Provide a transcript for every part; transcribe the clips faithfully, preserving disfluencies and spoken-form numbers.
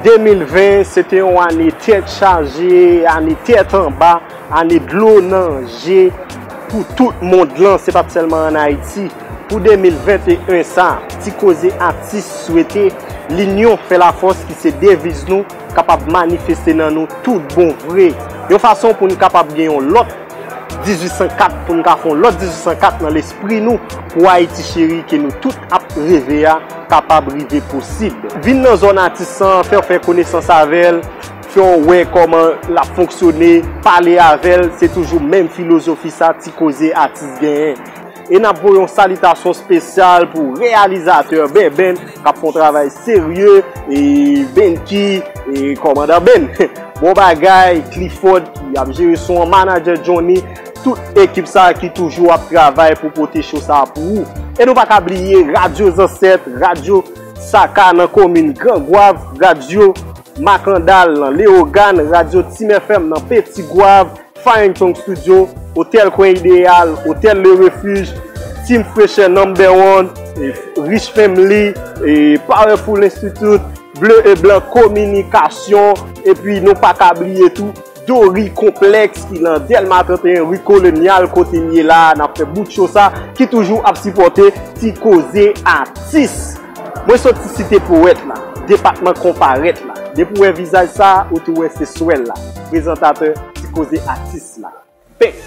De mil ven, se te yon ane tèt chaje, ane tèt anba, ane dlo nan je pou tout mond lan, se pa t sèlman ann Ayiti. Pou de mil venteyen sa, Ti Koze Atis swete linyon fè lafòs, ki se deviz nou, kapab manifeste nan nou tout bon vre. Yon fason pou n kapab gen yon lòt dizuit san kat, pou n ka fè yon lòt dizuit san kat nan lespri nou, pou Ayiti cheri ke nou tout ap reve a kapab rive posib. Vin nan zòn atis lan, fè w fè konesans avè l, fè w wè kòman l ap fonksyone, pale avè l, se toujou menm filozofi sa Ti Koze Atis genyen. E n ap voye yon salitasyon espesyal pou reyalizatè Benben k ap fè yon travay serye, e Benki, e kòmandan Ben. Bon bagay, Clifford ki ap jere son an, manadjè Johnny, tout ekip sa a ki toujou ap travay pou pote show sa a pou ou. E nou pa ka bliye Radyo Zansèt, Radyo Saka nan komin Gran Gwav, Radyo Makandal nan Leyogàn, Radyo Team F M nan Peti Gwav, Fine Tongue Studio, Otèl Kwen Ideyal, Otèl Le Refuge, Team Fresher Number One, e Rich Family, e Powerful Institute, Bleu et Blanc Communication, epi nou pa ka bliye tou Dori Complex ki nan Dèlma trannteyen, ri Kolonyal, kote m ye la, n ap fè bout show sa, ki toujou ap sipòte Ti Koze Atis. Mwen soti Site Powèt la, depatman Konparèt la. Depi w wè vizaj sa, ou tou wè se swèl la. Prezantatè Ti Koze Atis la. Bang!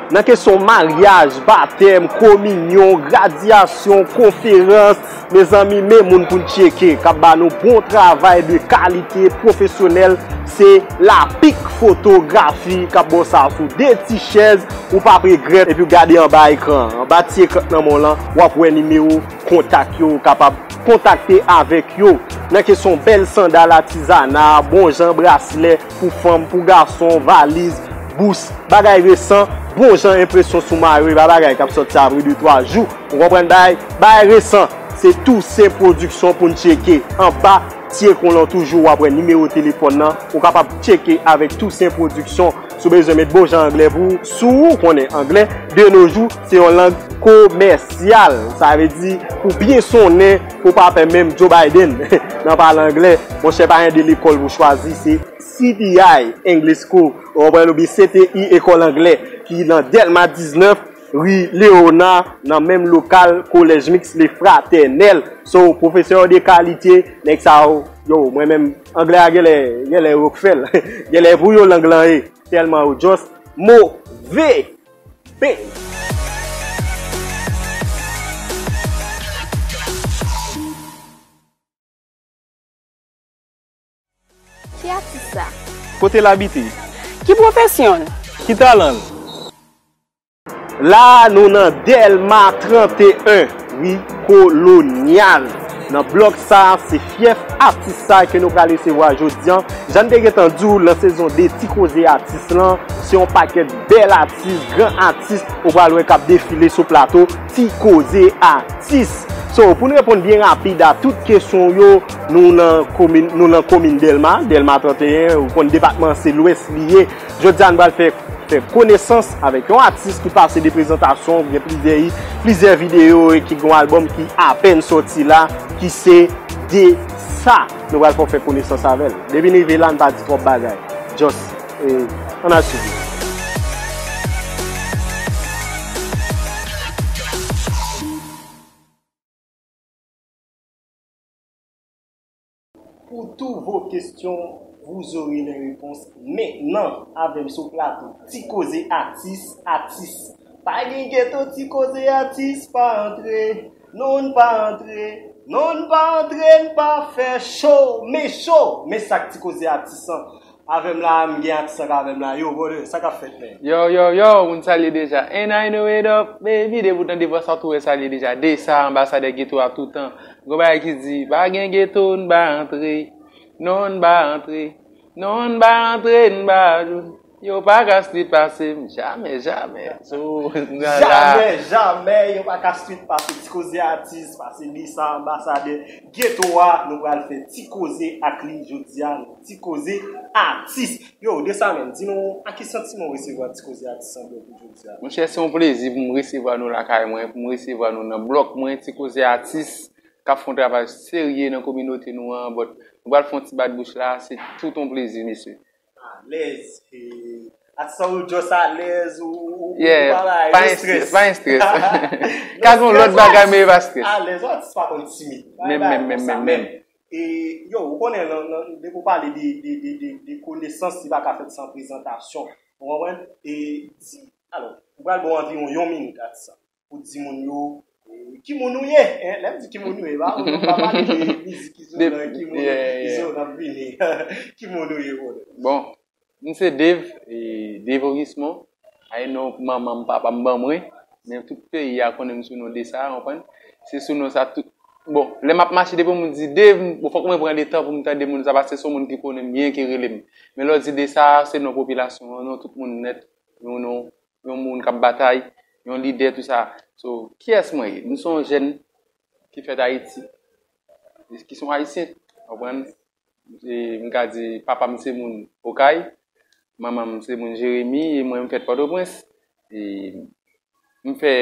Nan kesyon maryaj, batèm, kominyon, gradyasyon, konferans, mezanmi, men moun pou n tcheke, k ap ba nou bon travay de kalite, pwofesyonèl, se Lapik Fotografi k ap ba w sa sou de ti chèz, ou p ap regrèt, epi w gade anba ekran an, anba ti ekran nan men w lan, w ap wè nimewo kontak yo, ou kapab kontakte avèk yo. Nan kesyon bèl sandal atizana, bon jan braslè pou fanm, pou gason, valiz, bous, bagay resan, bon jan enpresyon sou mare, pa bagay k ap sòti apre de twa jou. Ou konprann bagay? Bagay resan, se Toussaint Production pou n tcheke. Anba ti ekran w lan toujou, w ap wè nimewo telefòn nan. Ou kapab tcheke avèk Toussaint Production. Si w bezwen met bon jan anglè pou ou, si w konnen anglè, de nos jours, se yon lang komèsyal. Sa vle di, pou byen sonnen, pou w pa fè menm Joe Biden nan pale anglè, monchè, pa gen de lekòl pou chwazi, se C T I English School, ou konprann, oubyen C T I Ekòl Anglè, ki nan Dèlma diznèf, ri Leona, nan menm lokal Kolèj Miks Le Fraternel. So, pwofesè yo de kalite, nèg sa yo, yo, mwen menm, anglè a genlè, genlè yo k fè l. Genlè pou yo lang lan ye. Tèlman yo just move. Bang! Ki atis sa? Kote l abite? Ki pwofesyon l? Ki talan l? La, nou nan Dèlma trannteyen, ri Kolonyal. Nan blòk sa, se fyèf atis sa ke nou pral resevwa jodi an. Jan n te gentan di w, nan sezon de Ti Koze Atis lan, se yon pakèt bèl atis, gran atis, ou pral wè k ap defile sou plato Ti Koze Atis. So, pou n reponn byen rapid a tout kesyon w yo, nou nan komin, nou nan komin Dèlma, Dèlma trannteyen, ou konn depatman se Lwès li ye. Jodi a, nou pral fè, fè konesans avèk yon atis ki pase de prezantasyon, gen plizyè, plizyè videyo e ki gen yon albòm ki apèn sòti la, ki se Desa. Nou pral fè w fè konesans avè l. Depi n rive la, n pa di twòp bagay. Just, eh, ann al swiv li. Pour tous vos questions, vous aurez les réponses maintenant avè m sou plato Ti Koze Atis, atis. Pa gen geto, Ti Koze Atis pa antre. Non, n pa antre. Non, n pa antre, n pa fè cho. Men cho, men sa k Ti Koze Atis an. Avè m la, m gen atis ank avè m la. Yo, brother, sa k ap fèt, man? Yo, yo, yo, moun salye deja. And I know it up, baby. Depi w tande vwa sa, w tou wè salye deja. Desa, anbasadè geto a toutan. Gon bagay ki di, pa gen geto, n pa antre. Non, n pa antre. Non, n pa antre, n pa jwenn. Yo pa ka street pase m, jamè, jamè. So, nou la. Jamè, jamè, yo pa ka street pase Ti Koze Atis, pase Desa, anbasadè geto a, nou pral fè ti koze ak li jodi a, nou ti koze atis. Yo, Desa menm, di nou, a ki santiman w resevwa Ti Koze Atis anbyen pou jodi a? Monchè, se yon plezi pou m resevwa nou lakay mwen, pou m resevwa nou nan blòk mwen, Ti Koze Atis, k ap fè yon travay serye nan kominote nou an, but nou pral fè yon ti bat bouch la, se tout yon plezi, mesye. Alèz. Atis ou just alèz ou ou ou Yeah, pa gen stress, pa gen stress. Ka gen lòt bagay men e pa stress. Alèz, atis pa konn timid. Menm, menm, menm, menm, menm. E yo, ou konnen nan nan depi w pale de de de de de konesans li pa ka fèt san prezantasyon. Ou konprann? E di, alò, ou pral ba w anviwon yon minit atis sa. Pou di moun yo ki moun ou ye. Lè m di ki moun ou ye, pa m pa pale de mizik ki sou nan ki moun ki sou nan vini. Ki moun ou ye, brother? Bon, m se Dave, e, Dave Orismond. A e non manman m, papa m ban mwen. Men tout peyi a konnen m sou non Desa, konprann? Se sou non sa tout. Bon, lè m ap mache depi moun di Dave, bon, fòk mwen pran letan pou m tande moun sa, paske se yon moun ki konnen m byen ki rele m. Men lè w di Desa, se non popilasyon an, non tout moun nèt, yon non yon moun k ap batay, yon lidè, tou sa. So, kiyès mwen ye? M se yon jèn ki fèt Ayiti, ki se yon Ayisyen, w konprann? E m ka di papa m se moun Okay, manman m se moun Jeremi, e mwen m fèt Pòtoprens. E m fè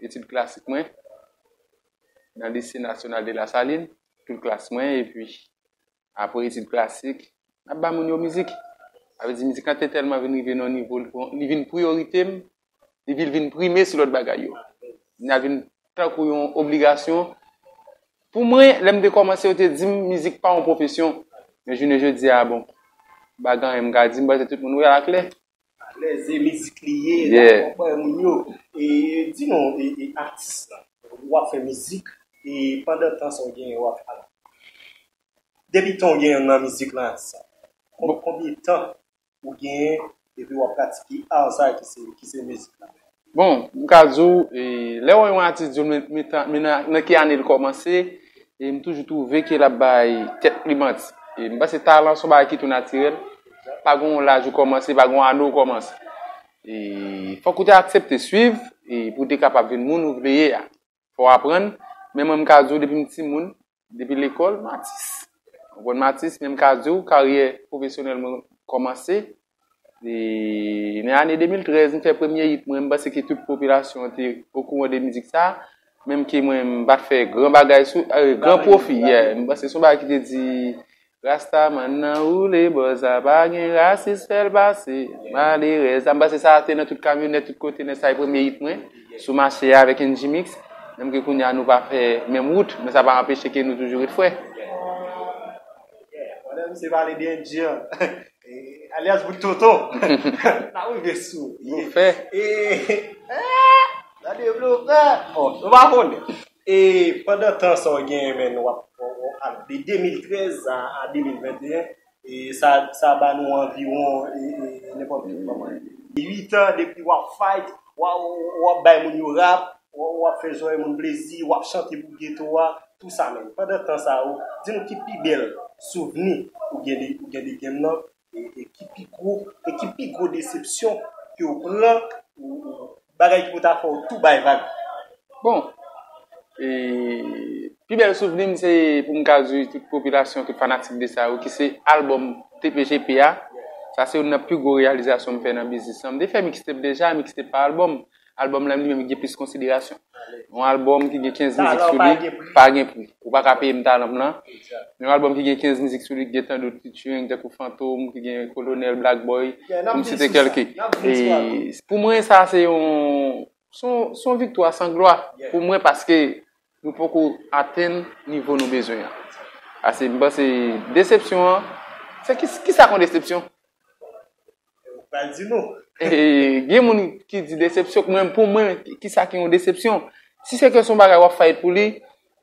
etid klasik mwen nan Lycée National de la Saline, tout klas mwen, epi apre etid klasik, n ap ba moun yo mizik. Sa vle di mizik lan te tèlman vin rive nan yon nivo, li pran, li vin priyorite m, li vin, vin prime sou lòt bagay yo. Li vin tankou yon obligasyon. Pou mwen, lè m te kòmanse, yo te di m mizik pa yon pwofesyon. Men jounen jodi a, bon, pa gen anyen m ka di, m panse tout moun wè aklè. Alèz, e mizik li ye, l ap konprann moun yo. E di nou, e, e atis lan, w ap fè mizik, e pandan tan sa w genyen w ap, alò, depi tan w genyen nan mizik lan, atis sa, kon- konbyen tan ou genyen depi w ap pratike ar sa ki se, ki se mizik la? Bon, m ka di w, e, lè w wè yon atis di w men, men, men nan, nan ki ane l kòmanse, e m toujou twouve ke l ap bay tèt li manti. E m panse talan se yon bagay ki tou natirèl. Pa gen yon laj ou kòmanse, pa gen yon ane ou kòmanse. E fòk ou te aksepte swiv, e pou w te kapab vin moun ou vle ye a. Fò w aprann. Men mwen, m ka di w, depi m timoun, depi lekòl, m atis. Ou konprann, m atis, men m ka di w, karyè pwofesyonèl mwen kòmanse. E nan ane de mil trèz, m fè premye hit mwen, m panse ke tout popilasyon an te okouran de mizik sa, menm ke mwen, m pa t fè gran bagay sou, eh, gran pwofi, yeah. M panse se yon bagay ki te di, Rastaman nan woule, bò sa pa gen rasis, fè l pase. Malerèz. M panse sa te nan tout kamyonèt, tout kote, nèg sa e premye hit mwen. Sou mache a avèk N G Mix. Menm ke kounye a nou pa fè menm wout, men sa pa anpeche ke nou toujou ret frè. Pandan misye pale de N G an, e, alyas bout tonton. N ap rive sou. Nou fè. E, e, nan devlopè. Bon, nou pa konnen. E pandan tan sa w genyen, men, w ap, w ap, w ap, de de mil trèz a, a de mil venteyen, e sa, sa ba nou anviwon, e, e, nenpòt ki kòman, uit an depi w ap fight, w ap, w ap bay moun yo rap, w ap, w ap fè zòrèy moun plezi, w ap chante pou geto a, tou sa menm. Pandan tan sa yo, di nou ki pi bèl souvni ou gen de, ou gen de game nan, e, e ki pi gwo, e ki pi gwo desepsyon ke w pran, ou, ou, bagay ki pou ta fè w tou bay vag? Bon, e, pi bèl souvni m se pou m ka di tout popilasyon, tout fanatik de sa yo, ki se albòm T P G P a. Sa se youn nan pi gwo reyalizasyon m fè nan biznis lan. M te fè mixtape deja, mixtape pa albòm. Albòm lan li menm gen plis konsiderasyon. Yon albòm ki gen kenz mizik sou li, pa gen pri. Ou pa ka peye m talan m lan. Yon albòm ki gen kenz mizik sou li, ki gen tandout featuring, tankou Fantom, ki gen Kolonèl, Black Boy, pou m site kèlke. E pou mwen, sa se yon, se yon, se yon viktwa san glwa pou mwen, paske nou poko atenn nivo nou bezwen an. Paske m panse desepsyon an, se ki, kisa k yon desepsyon? Ou pral di nou. E, gen moun ki di desepsyon, men pou mwen, kisa ki yon desepsyon? Si se ke se yon bagay w ap fight pou li,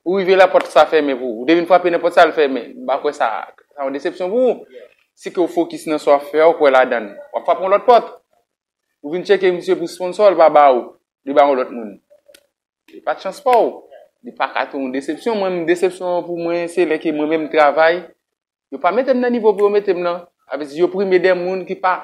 ou rive la, pòt sa fèmen pou ou. Ou te vin frape nan pòt sa, l fèmen. M pa kwè sa, sa yon desepsyon pou ou. Si ke w fokis nan sa w ap fè a, ou kwè ladan l. W ap frape yon lòt pòt. Ou vin tcheke misye pou sponsò, l pa ba ou. Li ba yon lòt moun. Li pa t chans pa w. Li pa ka tou yon desepsyon. Mwen, desepsyon an pou mwen, se lè ke mwen menm m travay, yo pa mete m nan nivo pou yo mete m nan. Sa vle di, yo prime de moun ki pa,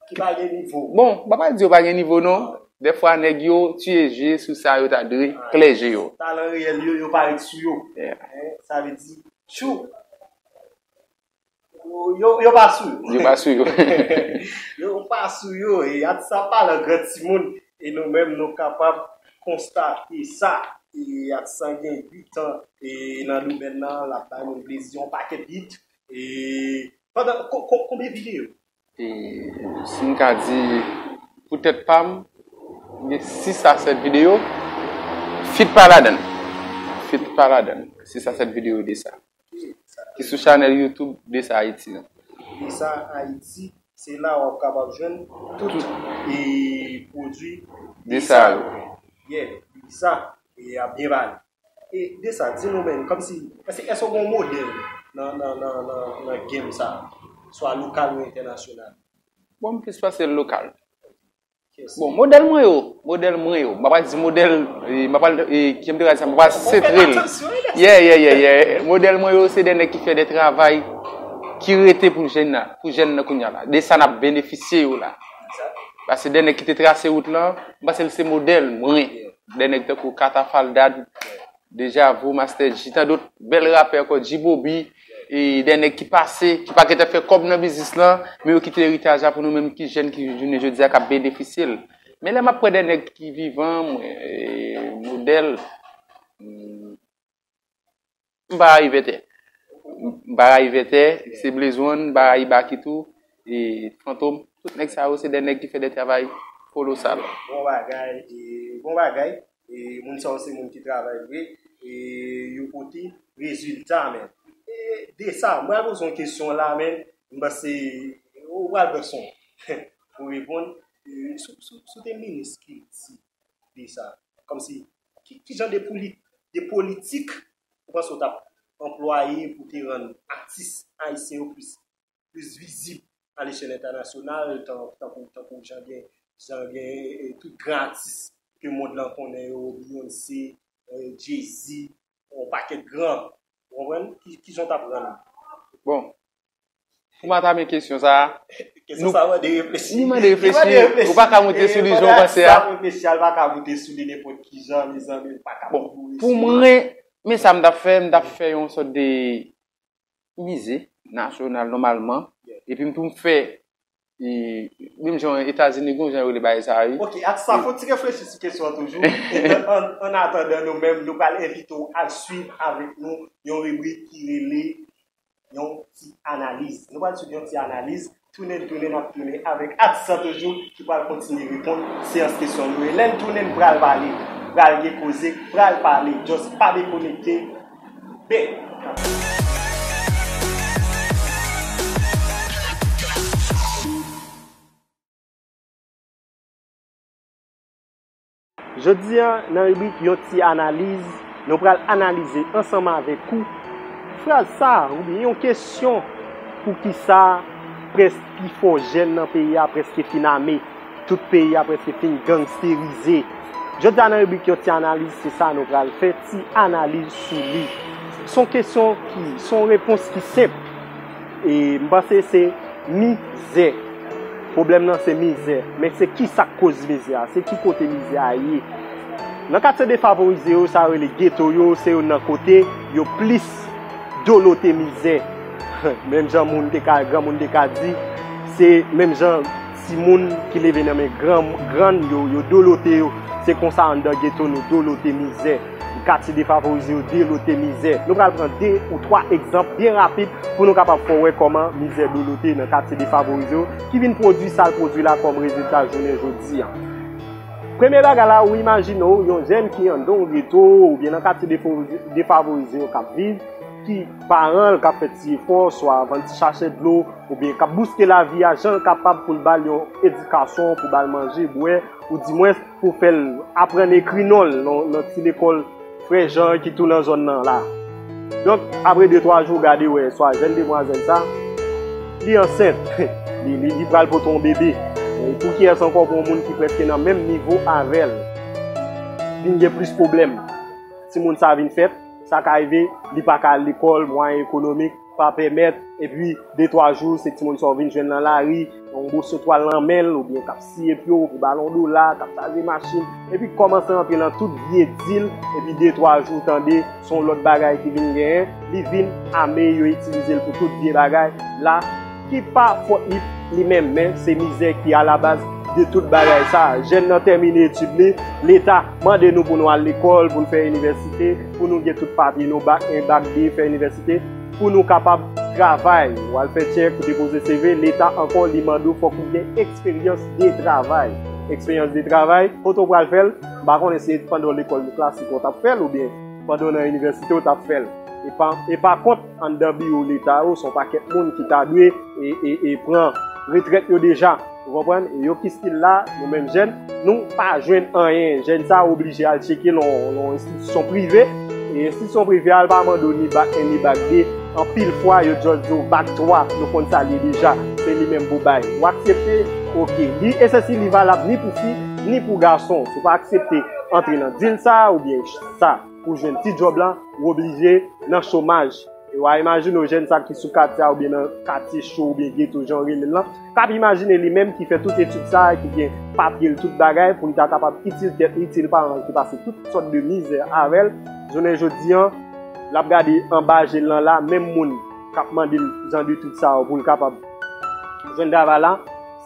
ki pa gen nivo. Bon, m pa pral di yo pa gen nivo non. Dèfwa nèg yo tiye je sou sa yo ta dwe klè je yo. Talan reyèl yo, yo parèt sou yo. Yeah. Sa vle di, tchou, yo, yo pa sou yo. Yo pa sou yo. Yo pa sou yo. E atis sa pa lan gran timoun. E nou menm, nou kapab konstate sa. E atis sa gen uit an. E nan domèn nan, l ap bay moun plezi, yon pakèt hit. E pandan, ko-, ko-, konbyen videyo? E si m ka di, pou tèt pa m, gen sis a sèt videyo. Feat pa ladan l. Feat pa ladan l. Sis a sèt videyo de sa. Ki sou chanèl YouTube Desa Ayiti an. Desa Ayiti, se la w ap kapab jwenn tout, e, pwodui Desa yo. Yeah, Desa, e, ap byen pale. E Desa, di nou menm, kòmsi, èske, èske w gen yon modèl nan, nan, nan, nan, nan game sa, swa lokal ou entènasyonal? Bon, m plis panse lokal. Bon, modèl mwen yo, modèl mwen yo, m pa pral di modèl, e, m pa pral, e, kijan m te ka di sa, m pa pral sentre l. Yeah, yeah, yeah, yeah. Modèl mwen yo, se de nèg ki fè de travay ki rete pou jèn la, pou jèn nan kounye a la. De sa n ap benefisye yo la. Paske de nèg ki te trase wout lan, m panse l se modèl mwen. De nèg tankou Katafal Dad, Deja Vu, Master G, tan dòt bèl rapè ankò, G-Bobby, e de nèg ki pase, ki pa gentan fè kòb nan biznis lan, men yo kite eritaj la pou nou menm ki jèn ki jounen jodi a k ap benefisye l. Men lè m ap pran de nèg ki vivan, mwen, e, modèl, m, m pa rive tè. M pa rive tè, se Blaze One, m pa Ibaki tou, e Fantom, tout nèg sa yo se de nèg ki fè de travay kolosal. Bon bagay, e, bon bagay. E moun sa yo se moun ki travay vre, e yo pote rezilta, men. E Desa, m pral poze yon kesyon la, men, m panse ou pral pran son pou reponn. E si, si, si w te minis kilti, Desa, kòmsi, ki, ki jan de poli-, de politik ou panse w t ap anplwaye pou te rann atis ayisyen yo plis plis vizib alechèl entènasyonal, tan, tankou, tankou jan gen, jan gen, e, tout gran atis ke mond lan konnen yo, Beyoncé, e, Jay-Z, yon pakèt gran, ou konprann? Ki, ki jan w t ap rann? Bon, pou m atamen kesyon sa a, kesyon sa a mande reflechi. Li mande reflechi, ou pa ka moute sou li jan w panse a. Sa reflechi a, l pa ka moute sou li nenpòt ki jan, mezanmi, l pa ka moute sou li. Bon, pou mwen, men sa m t ap fè, m t ap fè yon sòt de mize nasyonal nòmalman. Epi m tou m fè, e, menm jan Etazini gen yon jan yo rele bagay sa a, wi. Ok, ak sa, fò ti reflechi sou kesyon an toujou. E an, an, an atandan nou menm, nou pral envite w al swiv avèk nou yon ribrik ki rele Yon Ti Analiz. Nou pral swiv Yon Ti Analiz. Tounen, tounen, n ap tounen avèk atis lan toujou ki pral kontinye reponn seyans kesyon nou. E lè n tounen, n pral pale, pral gen koze, pral pale. Just pa dekonekte. Ben. Jodi a, nan ribrik Yon Ti Analiz, nou pral analize ansanm avèk ou fraz sa a, oubyen yon kesyon, poukisa prèske pi fò jèn nan peyi a prèske fin ame, tout peyi a prèske fin gangsterize. Jodi a, nan ribrik Yon Ti Analiz, se sa nou pral fè, ti analiz sou li. Se yon kesyon ki, se yon repons ki senp. E m panse se mizè. Pwoblèm nan se mizè. Men se ki sa k koz mizè a? Se ki kote mizè a ye? Nan katye defavorize yo, sa yo rele geto yo, se youn nan kote yo plis dolote mizè. Menm jan moun te ka, granmoun te ka di, se menm jan timoun ki leve nan men gran, grann yo, yo dolote yo. Se konsa anndan geto nou dolote mizè. Katye defavorize yo dolote mizè. Nou pral pran de ou twa egzanp byen rapid pou nou kapab fè w wè kòman mizè dolote nan katye defavorize yo ki vin pwodui sa l pwodui la kòm rezilta jounen jodi a. Premye bagay la, ou imajine w yon jèn ki anndan yon geto oubyen nan katye defo-, defavorize yo k ap viv, ki paran l k ap fè ti efò, swa vann ti sachè dlo, oubyen k ap bouske lavi a jan l kapab pou l ba l yon edikasyon, pou ba l manje, bwè, oudimwens pou fè l aprann ekri non l nan, nan ti lekòl Frè Jan ki tou nan zòn nan la. Donk, apre de twa jou, w gade wè, swa jèn demwazèl sa, li ansent, li, li, li pral pote yon bebe. E pou kiyès ankò, pou yon moun ki prèske nan menm nivo avè l, vin gen plis pwoblèm. Timoun sa vin fèt, sa ka rive, li pa ka al lekòl, mwayen ekonomik, pa pèmèt, epi de twa jou, se timoun sa w vin jwenn nan lari, yon moso twal nan men l, oubyen k ap siye pye w pou ba l yon dola, k ap chaje machin, epi kòmanse rantre nan tout vye dil, epi de twa jou, tande, se yon lòt bagay ki vin genyen, li vin ame, yo itilize l pou tout vye bagay la, ki pa fòt li, li menm, men se mizè ki alabaz de tout bagay sa. Jèn nan tèmine etid li, Leta mande nou pou nou al lekòl, pou nou fè inivèsite, pou nou gen tout papye nou, bak en, bak de, fè inivèsite, pou nou kapab travay. W al fè tchèk, ou depoze C V, Leta ankò, li mande w fòk ou gen eksperyans de travay. Eksperyans de travay, kote w pral fè l? M pa konnen si se pandan w lekòl klasik w t ap fè l oubyen pandan w nan inivèsite w t ap fè l. E pa, e pa kont, anndan biwo Leta yo, se yon pakèt moun ki ta dwe e, e, e pran retrèt yo deja. Ou konprann? E yo ki still la, nou menm jèn, nou pa jwenn anyen. Jèn sa a oblije al tcheke nan yon, nan yon enstitisyon prive. E enstitisyon prive a, l pa mande w ni bak en ni bak de. Anpil fwa, yo just di w bak twa, nou konn sa l ye deja. Se li menm pou bay. Ou aksepte? Oke. Li, e sesi li valab ni pou fi, ni pou gason. Si w pa aksepte antre nan dil sa a oubyen sa pou jwenn ti djòb la, ou oblije nan chomaj. E w a imajine w jèn sa ki sou katye a oubyen nan katye cho oubyen geto jan w rele l lan, k ap imajine li menm ki fè tout etid sa a, ki gen papye l, tout bagay, pou li ta kapab itil tèt li, itil paran l ki pase tout sòt de mizè avè l. Jounen jodi an, l ap gade anba je l lan la, menm moun k ap mande l jan de trik sa yo pou l kapab jwenn travay la,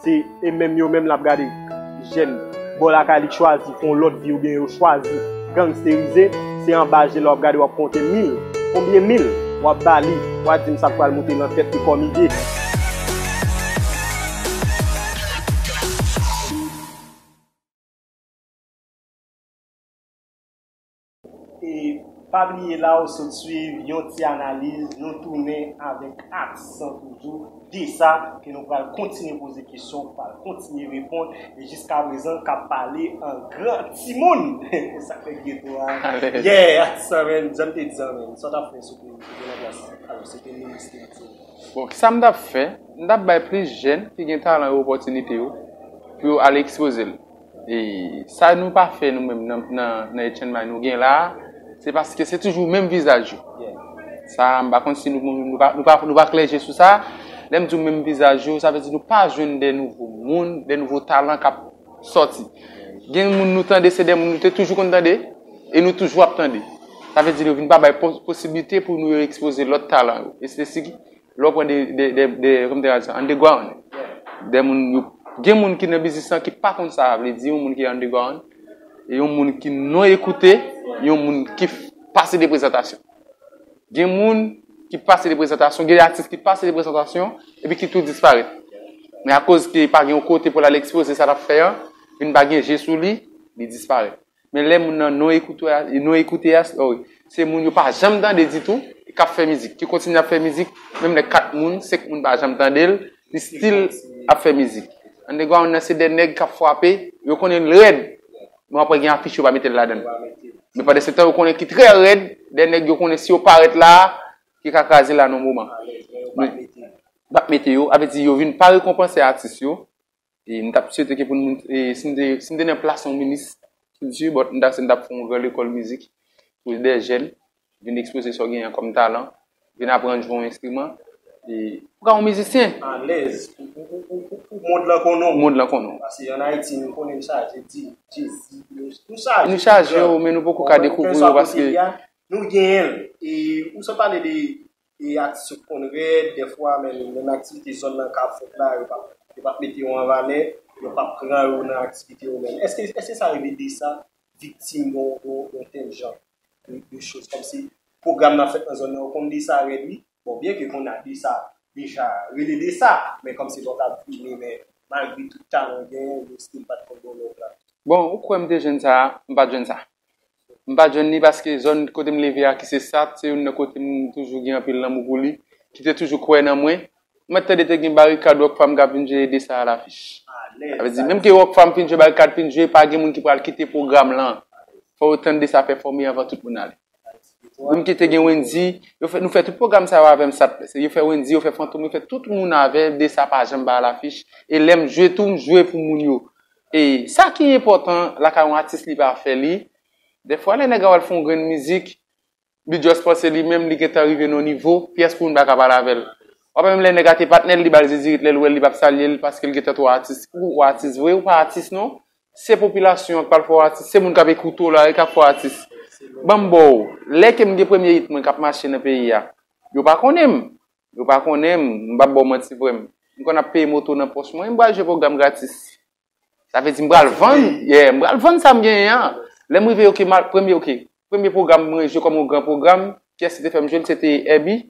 se e menm yo menm l ap gade jèn bò lakay li k chwazi fè yon lòt vi oubyen yo chwazi gangsterize, se anba je l w ap gade w ap konte mil. Konbyen mil w ap ba li? W a di m sa k pral moute nan tèt li kòm ide. E pa bliye la ou sot swiv yon ti analiz, nou tounen avèk Aksan toujou, Desa, ke nou pral kontinye poze kesyon, pral kontinye reponn, e jiskaprezan k ap pale an gran timoun. Sa k fè geto a. Alèz. Yeah, Aksan, man, jan m te di an, man, sa w t ap fè si w te, si w te nan plas, alò, si w te minis kilti? Bon, kisa m t ap fè? M t ap bay plis jèn ki gen talan yo opòtinite yo pou yo al ekspoze l. E sa nou pa fè nou menm nan, nan, nan H N M I nou gen la a, se paske se toujou menm vizaj yo. Sa, m pa konn si nou, nou pa, nou pa, nou pa klè je sou sa. Lè m di w menm vizaj yo, sa vle di nou pa jwenn de nouvo moun, de nouvo talan k ap sòti. Gen moun nou tande, se de moun nou te toujou konn tande, e nou toujou ap tande. Sa vle di yo vin pa bay pos-, posiblite pou nou yo ekspoze lòt talan yo. E se si lè w pran de, de, de, de, kòm te ka di sa, underground. De moun yo, gen moun ki nan biznis lan ki pa konn sa vle di yon moun ki underground, e yon moun ki non ekoute, yon moun ki f-, pase de prezantasyon. Gen moun ki pase de prezantasyon, gen atis ki pase de prezantasyon, epi ki tou disparèt. Men akoz ke pa gen yon kote pou l al ekspoze sa l ap fè an, vin pa gen je sou li, li disparèt. Men lè moun nan non ekoute a, non ekoute a, oh wi, se moun yo pa janm tande ditou, k ap fè mizik, ki kontinye ap fè mizik, menm lè kat moun, senk moun pa janm tande l, li still ap fè mizik. Underground nan se de nèg k ap frape, yo konnen l rèd, men w ap wè gen afich yo pa mete l ladan l. Men pandan se tan yo konnen ki trè rèd, de nèg yo konnen si yo parèt la, ki ka kraze la nan yon moman. Men p ap mete yo, avè di yo vin pa rekonpanse atis yo, E m t ap swete ke pou nou, e, si m te, si m te nan plas yon minis kilti, bon, m ta, m ta fè yon gran lekòl mizik pou de jèn vin ekspoze sa w genyen kòm talan, vin aprann jwe yon enstriman. E, ou ka yon mizisyen. Alèz. Pou, pou, pou, pou, pou, pou mond lan konnen w. Pou mond lan konnen w. Paske ann Ayiti, nou konnen n chaje di, Jezi, nou, nou chaje. Nou chaje yo, men nou poko ka dekouvri yo paske. Nou genyen l. E ou sot pale de e atis yo konn rèd, dèfwa, men menm aktivite zòn nan ka ap fèt la, yo p ap, yo p ap mete yo an valè, yo p ap pran yo nan aktivite yo menm. Èske, èske sa rive Desa viktim yon, yon, yon tèl jan de, de choz? Kòmsi pwogram nan fèt nan zòn nan, yo konn Desa rèd, wi. Bon, byen ke kounye a Desa deja rele Desa, men kòmsi lòt ap vini, men malgre tout talan w genyen, yo still pa t konn ba w lòv la. Bon, ou kwè m te jwenn sa? M pa t jwenn sa. M pa t jwenn li paske zòn kote m leve a ki se Sat, se youn nan kote m toujou gen anpil lanmou pou li, ki te toujou kwè nan mwen. Mwen tande te gen barikad Rockfam k ap vin jwe Desa a lafich. Sa vle di, menm ke Rockfam fin jwe, barikad fin jwe, pa gen moun ki pral kite pwogram lan. Fò yo tann Desa pèfòme anvan tout moun ale. Menm ke te gen Wendy, yo fè, nou fè tout pwogram sa yo avè m, Sat, yo fè Wendy, yo fè Fantom, yo fè tout moun avè Desa pa janm ba lafich. E lè m jwe tou, m jwe pou moun yo. E sa ki enpòtan lakay yon atis, li pa fè li. Dèfwa lè nèg ap al fè yon grenn mizik, Li just panse li menm, li gentan rive nan yon nivo, pyès moun pa ka pale avè l. W ap wè menm lè nèg a te patnè l, li ba l zizirit lè l wè l, li p ap salye l paske l gentan twò atis. Ou, ou atis vre, ou pa atis non. Se popilasyon an k pral fè w atis, se moun k ap ekoute w la, yo k ap fè w atis. Ban m ba w, lè ke m gen premye hit mwen k ap mache nan peyi a, yo pa konnen m. Yo pa konnen m, m p ap ba w manti frè m. M konn ap peye moto nan pòch mwen, m pral jwe pwogram gratis. Sa vle di m pral vann, yeah, m pral vann sa m genyen an. Lè m rive, oke, m al, premye, oke. Premye pwogram mwen jwe kòm yon gran pwogram, kiyès ki te fè m jwe l, se te Herby.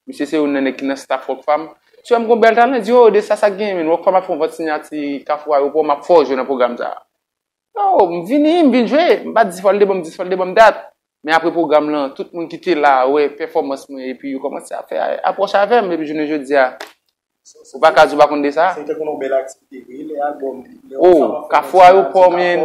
Misye se youn nan nèg ki nan staff Rockfam. Misye wè m gon bèl talan, li di, "Oh, Dessa, sa k genyen, menn? Rockfam ap fè yon vant siyati Kafou Ayewopò, m ap fè w jwe nan pwogram sa a." Yo, m vini, m vin jwe. M pa t di fò l te ban m dis, fò l te ban m dat. Men apre pwogram lan, tout moun ki te la wè pèfòmans mwen, epi yo kòmanse ap fè apwòch avè m, epi jounen jodi a, ou pa ka di ou pa konn de sa. Se te konn yon bèl aktivite vre, lè albòm, lè Rockfam ap fè yon vant siyati Kafou Ayewopò, men,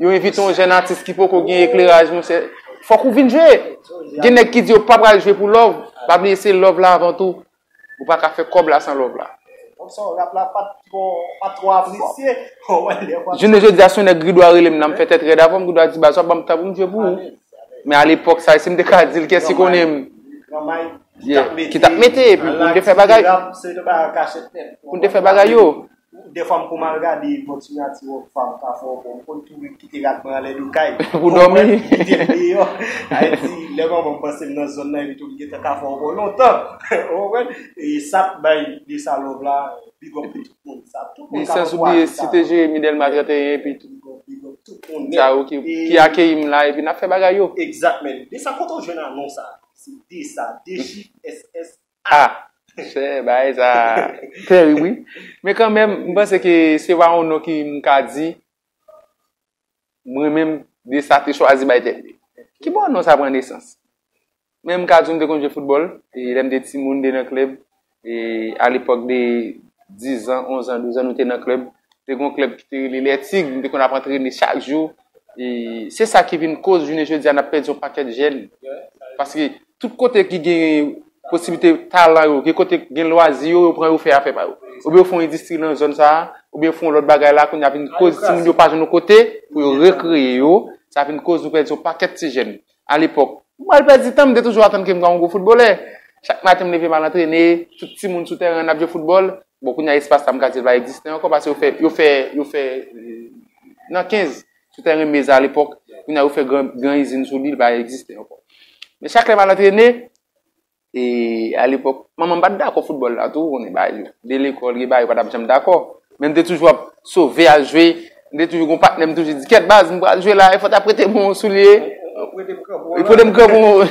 yo envite yon jèn atis ki poko gen ekleraj, monchè. Fòk ou vin jwe. Gen nèg ki di yo pa pral jwe pou love. Pa bliye se love la avan tou. Ou pa ka fè kòb la san love la. Donk sa, rap la pa t twò, pa t twò apresye. Jounen jodi a, si yon nèg Gridwa rele m nan, m fè tèt rèd avè w, m Gridwa di, "Baz, w ap ban m tan pou m jwe pou ou." Men alepòk sa, si m te ka di l, kiyès ki konnen m? Yeah, ki t ap mete, epi pou m te fè bagay, pou m te fè bagay yo. Dèfwa m konn al gade vant siyati Rockfam Kafou Ayewopò, m konn tounen kite rad mwen anlè do kay. Pou dòmi. Kite l deyò. Sa vle di, lè manman m panse m nan zòn nan, epi tou li gentan Kafou Ayewopò lontan. Ou konprann? E sa k bay Dessa love la, big up pou tout moun. Sa, tout moun ka pran pwa de sa. San oubliye Site Jeremi, Dèlma trannteyen, epi tout. Big up, big up tout moun nèt. Sa yo ki, ki akeyi m la, epi n ap fè bagay yo. Exactman. Dessa, kote w jwenn a non sa? Se Dessa, de chif, S S, Ah, chè, bagay sa terib, wi. Men kanmenm, m panse ke se pa yon non ki m ka di, mwen menm, Dessa te chwazi bay tèt li. Ki bò non sa pran nesans? Men m ka di w, m te konn jwe foutbòl, e lè m te timoun, m te nan klèb, e alepòk de diz an, onz an, douz an, nou te nan klèb. Te gon klèb ki te rele Les Tigres, m te konn ap antrene chak jou. E se sa ki vin koz jounen jodi a n ap pèdi yon pakèt jèn. Paske tout kote ki gen posiblite talan yo, gen kote gen lwazi yo, yo pran yo fè afè pa yo. Oubyen yo fè yon endistri nan zòn sa a, oubyen yo fè yon lòt bagay la, kounye a vin koz timoun yo pa jwenn yon kote pou yo rekreye yo. Sa vin koz nou pèdi yon pakèt ti jèn. Alepòk, m pral pèdi tan, m te toujou atann ke m pral yon gwo foutbolè. Chak maten m leve m al antrene, tout timoun sou tèren an ap jwe foutbòl. Bon, kounye a espas la m ka di l pa egziste ankò, paske yo fè, yo fè, yo fè, euh, nan kenz sou tèren Meza alepòk. Kounye a yo fè gran, gran izin sou li, li pa egziste ankò. Men chak lè m al antrene, e alepòk, manman m pa t dakò foutbòl la tou, ou konnen bagay yo. De lekòl, gen bagay yo pa t ap janm dakò. Men m te toujou ap sove al jwe. M te toujou gon patnè m toujou di, "Kèt baz, m pral jwe la, e fò w ta prete m yon soulye." Li prete m kranpon.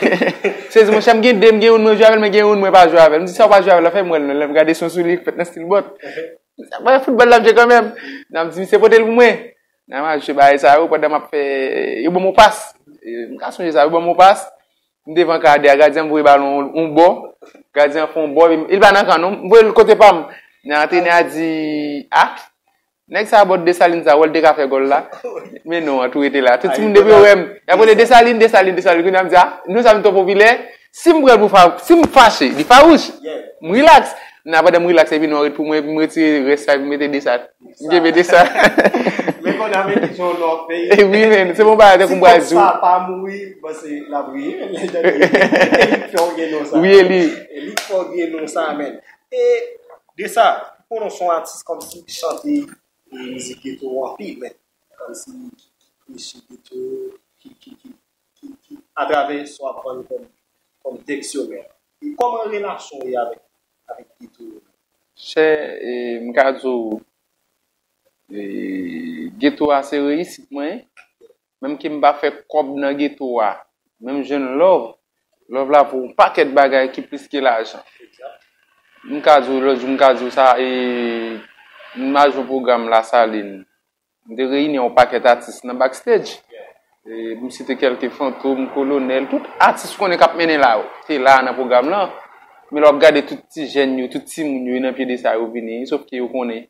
Sezi, monchè, m gen de, m gen youn mwen jwe avè l, men gen youn mwen pa jwe avè l. M di, "Sa w pa jwe avè l la, fè m wè l non." Lè m gade se yon soulye ki fèt nan stil bòt. Sa pa foutbòl l ap jwe kanmenm. Nan m di, "Misye pote l pou mwen." Nan m al jwe bagay sa yo pandan m ap fè, yo ban m yon pas. E, m ka sonje sa, yo ban m yon pas. M devan kadè a, gadyen an voye balon yon bò. Gadyen an fè yon bò, epi li pa nan kan non. M voye l kote pa m. Nan antrenè a di, "Ah, nèg sa bòt Desalin sa, wè l te ka fè gòl la." Men non an tou rete la. Tout timoun depi yo wè m, y ap rele Desalin, Desalin, Desalin. Kounye a m di, "Ah, non sa vin twò popilè." Si m pran l pou fa-, si m fache, li fawouch. M rilaks. Nan pandan m rilaks, epi non an ret pou mwen, epi m retire rès la, epi m mete Desa. M kenbe Desa. Men kounye a mete John Love peyi. E wi, men, se bon bagay, tankou m pral di w. Sa pa mouri, bon, se l ap ri, men lè l tande Eli k fè w gen non sa. Wi, Eli. Eli k fè w gen non sa, men. E Desa, ou konnen w se yon atis kòmsi ki chante, e, mizik geto anpil, men kòmsi ki, ki preche geto, ki, ki, ki, ki, ki atravè sa w ap vann kòm, kòm tèks yo, men. E kòman relasyon w ye avèk, avèk geto yo? Chè, e, m ka di w, e, geto a se reyisit mwen. Menm ke m pa fè kòb nan geto a, men m jwenn love. Love la pou yon pakèt bagay ki plis ke lajan. M ka di w, lòt jou, m ka di w sa, e, m al jwe yon pwogram Lasalin. M te reyini yon pakèt atis nan backstage. E, m site kèlke Fantom, Kolonèl, tout atis ou konnen k ap mennen la yo te la nan pwogram lan. Men lè w ap gade tout ti jèn yo, tout timoun yo, e nan pye de sa yo vini, sòf ke yo konnen.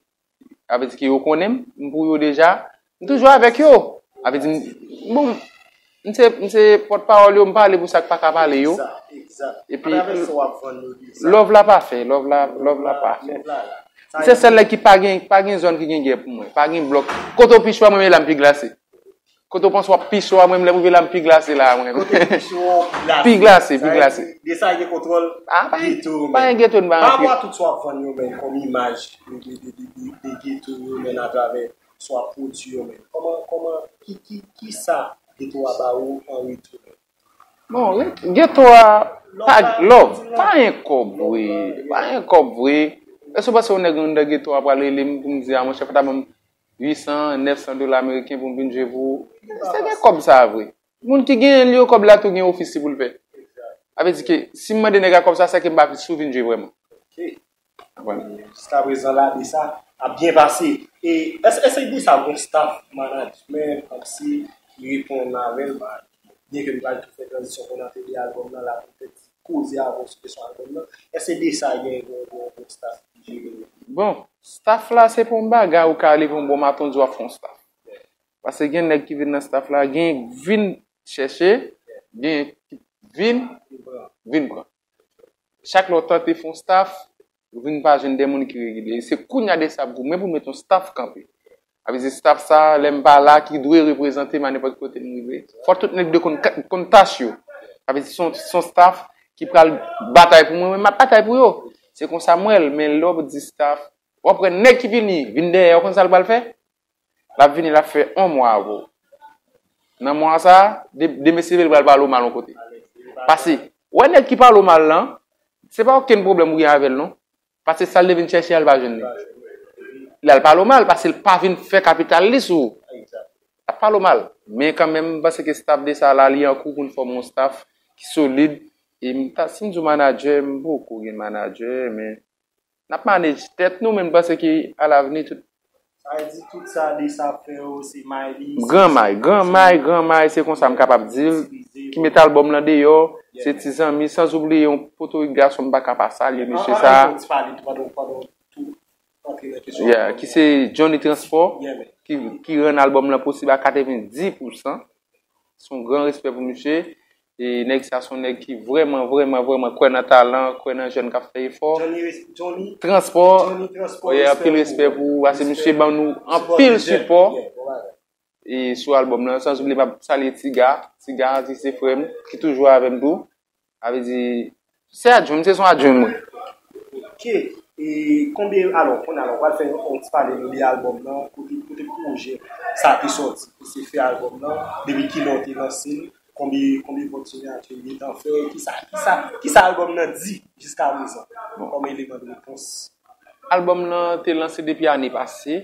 Sa vle di ke yo konnen m, m pou yo deja. M toujou avèk yo. Sa vle di, m, bon, m se, m se pòtpawòl yo, m pale pou sa k pa ka pale yo. Egzak, egzak. Epi, love la pa fè, love la, love la pa fè. M se sèl nèg ki pa gen, pa gen zòn ki gen gè pou mwen, pa gen blòk. Kote w pi cho a, mwen menm la m pi glase. Kote w panse w ap pi cho a, mwen menm lè m rive la, m pi glase la, mwen. Kote pi cho, pi glase. Pi glase, pi glase. De sa gen kontwòl. Ah, pa gen, geto, pa gen geto, n pa antre. Pa rapò a tout sa w ap vann yo, men, kòm imaj de, de, de, de, de, de geto yo, men, atravè sa w ap pwodui yo, men. Kòman, kòman, ki, ki, ki sa geto a ba ou an retou, men? Bon, geto a, pa, love, pa gen kòb vre, pa gen kòb vre. Èske w panse yon nèg anndan geto a pral rele m pou m di, a, monchè, fò ta ban m uit san, nèf san dola ameriken pou m vin jwe pou ou? Se gen kòb sa a vre. Moun ki genyen l yo, kòb la tou gen ofis li pou l fè. Sa vle di ke si m mande nèg la kòb sa, sèke m pa sou vin jwe vrèman. Konprann? Jiskaprezan la, de sa ap byen pase. E èske, èske de sa gon staff management kòmsi ki reponn avè l, byenke nou pral tou fè tranzisyon pou n antre de albòm nan la, pou n fè ti koze avè w sou kesyon albòm nan. Èske de sa gen gon, gon, gon staff ki jere l? Bon, staff la se pa yon bagay ou ka leve yon bon maten w di w ap fè yon staff. Paske gen nèg ki vin nan staff la, gen vin chèche, gen ki vin, vin pran. Chak lè w tante fè yon staff, ou vin pa jwenn de moun ki regilye. Se kounye a de sa ap goumen pou met yon staff kanpe. Sa vle di staff sa, lè m pa la, ki dwe reprezante m a nenpòt kote m rive. Fò tout nèg dwe konn, konn tach yo. Sa vle di se yon, se yon staff ki pral batay pou mwen, men m ap batay pou yo. Se konsa m wè l, men lè w di staff, w ap wè nèg ki vini, vin dèyè, w konn sa l pral fè? L ap vini, l ap fè yon mwa avè w. Nan mwa sa a, de, demen si Devel pral pale w mal yon kote. Pase, wè nèg ki pale w mal lan, se pa okenn pwoblèm ou gen avè l non. Pase sa l te vin chèche a, l pa jwenn li. L al pale w mal, pase l pa vin fè kapital li sou ou. L ap pale w mal. Men kanmenm, m panse ke staff de sa la, li an kou pou n fòme yon staff ki solid. E m ta, si m di w manadjè, m poko gen manadjè, men n ap manage tèt nou, men m panse ke alavni, tout. Sa vle di tout sa de sa ap fè yo, se may li, se Gran may, Gran may, Gran may, se konsa m kapab di l, ki met albòm lan deyò, se ti zanmi, san oubliye yon Potorik gason m pa ka pa salye mesye sa a. An, an, an, an, ti pale tou, pandan, pandan tou antre nan kesyon. Yeah, ki se Johnny Transport, yeah, man, ki, ki rann albòm lan posib a katrevenndis pousan. Se yon gran respè pou misye. E nèg sa se yon nèg ki vrèman, vrèman, vrèman kwè nan talan, kwè nan jèn k ap fè efò. Johnny, Johnny, Transpò, Johnny Transpò, yeah, anpil respè pou ou, paske misye ban nou anpil sipò. Yeah, bon bagay. E sou albòm lan, san oubliye m ap salye Tiga, Tiga, ki se frè m, ki toujou avè m tou. Sa vle di, se adjwen m, se son adjwen mwen. Ok. E konbyen, alò, kounye a la, w pral fè yon ti pale nou de albòm nan, kote, kote pwojè sa te sòti, pou se fè albòm nan, depi kilè w te lanse l, konbyen, konbyen vòt sinyati w gentan fè, kisa, kisa, kisa albòm nan di jiska prezan, kòm eleman de repons? Albòm nan te lanse depi ane pase,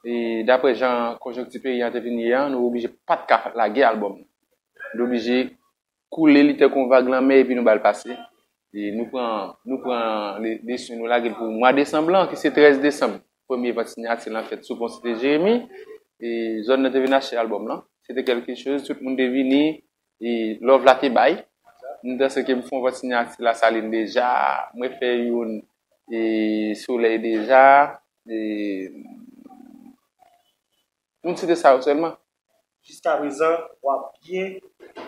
e daprè jan konjonkti peyi a te vin ye a, nou oblije pa t ka lage albòm nan. Nou oblije koule li tankou yon vag lanmè epi nou ba l pase. E nou pran, nou pran le, leson, nou lage l pou mwa desanm lan, ki se trèz desanm. Premye vant sinyati lan fèt sou pon Site Jeremi. E zòn nan te vin achte albòm lan. Se te kèlke choz, tout moun te vini, e love la te bay. M panse ke m fè yon vant sinyati Lasalin deja, mwen fè youn, e Solèy deja, e m site sa yo sèlman. Jiska prezan, w ap byen